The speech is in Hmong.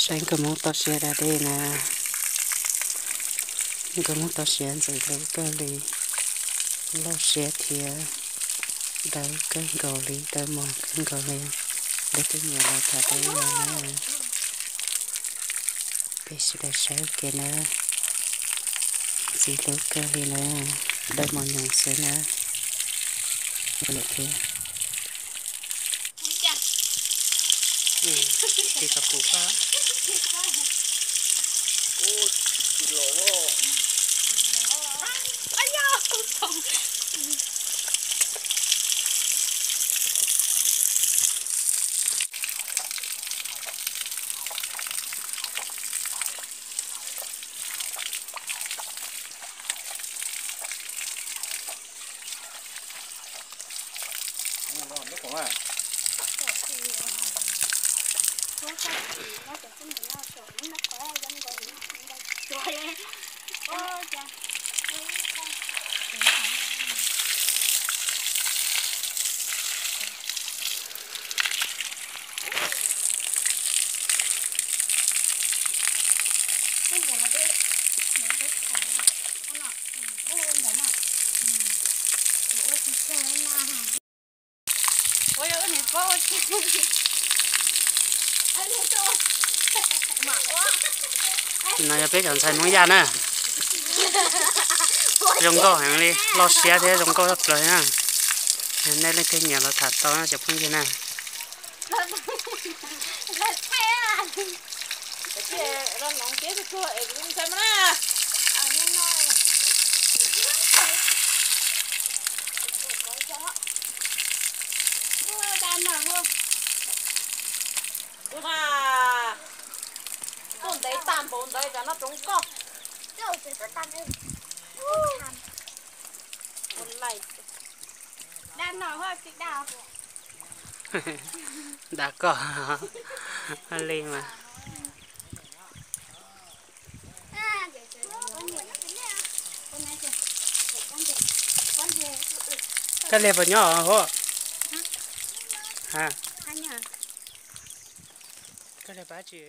Saib nkauj Hmoob toj siab da dej na. Nkauj Hmoob toj siab ntxim hlub kawg li, loj siab thiab dawb kawg nkaus li, dawb mos kawg nkaus li. Leej twg nyiam los tham tau na. Peb sawv daws saib ua ke na. Ntxim hlub kawg li na, dawb mos nyoos xwb na. Ua lawm thiab. Tis qhov pum koj. No yog peb cov ntxhais Hmoob Yaj na. Zoo nkauj heev li, loj siab thiab zoo nkauj tshaj plaws na. Nej leej twg nyiam los tham tau na cov phooj ywg na. Tuaj ntev tag npaum ntawd tsam no tsoov koj. Dag koj li mas. Koj lig puas nyob hov? Koj lig pab tsi?